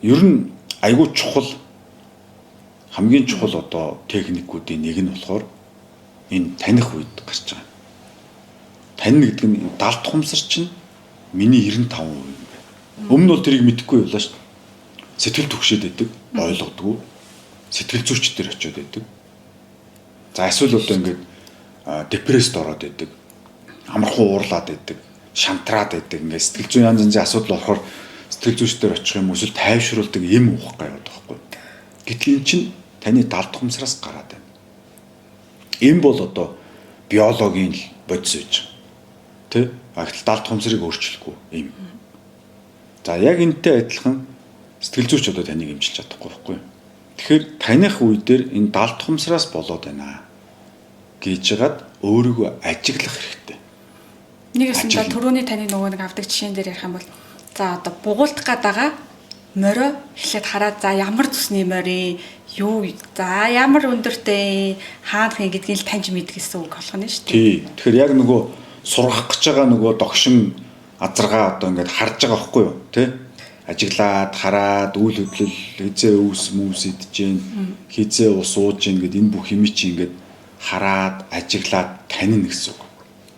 Ер нь айгүй чухал, хамгийн чухал одоо техникүүдийн нэг нь болохоор энэ таних үед гарч байгаа. Танина гэдэг нь далд ухамсар чинь миний 95% юм байна. Өмнө нь бол тэрийг мэдэхгүй байлаа шүү дээ. Сэтгэл түгшээд байдаг, ойлгодгүй. Сэтгэл зүйч дээр очиод байдаг. За эсвэл одоо ингээд депресд ороод байдаг. Амархан уурлаад байдаг, шантраад байдаг. Ингээд сэтгэл зүйн янз янзын асуудал болохоор сэтгэл зүйч дээр очих юм эсвэл тайвшруулдаг юм уух гай яваад байхгүй. Гэтэл эн чинь таны далд ухамсараас гараад байна. Эм бол одоо биологийн л бодис байж байгаа. Тэ? А гэтэл далд ухамсарыг өөрчлөхгүй юм. За яг энэтэй адилхан сэтгэл зүйч одоо таныг эмчилж чадахгүй байхгүй юу? Тэгэхээр таних үе дээр энэ далд ухамсараас болоод байна гэж жагаад өөрийгөө ажиглах хэрэгтэй. Нэг ёсондоо түрүүний таны нөгөө нэг авдаг жишээн дээр ярих юм бол за одоо бугуулдах гээд байгаа морио эхлээд хараад за ямар зүсний морин юу за ямар өндөртэй хаанах юм гэдгийг л таньж мэддэг гэсэн үг болох нь шүү дээ. Тий. Тэгэхээр яг нөгөө сургах гэж байгаа нөгөө догшин азаргаа одоо ингээд харж байгаа байхгүй юу? Тэ? Ажиглаад, хараад, үйл хөдлөл хизээ өвс мүвс идэж гин, хизээ ус ууж гин гэд энэ бүх юм чи ингээд хараад, ажиглаад танина гэсэн үг.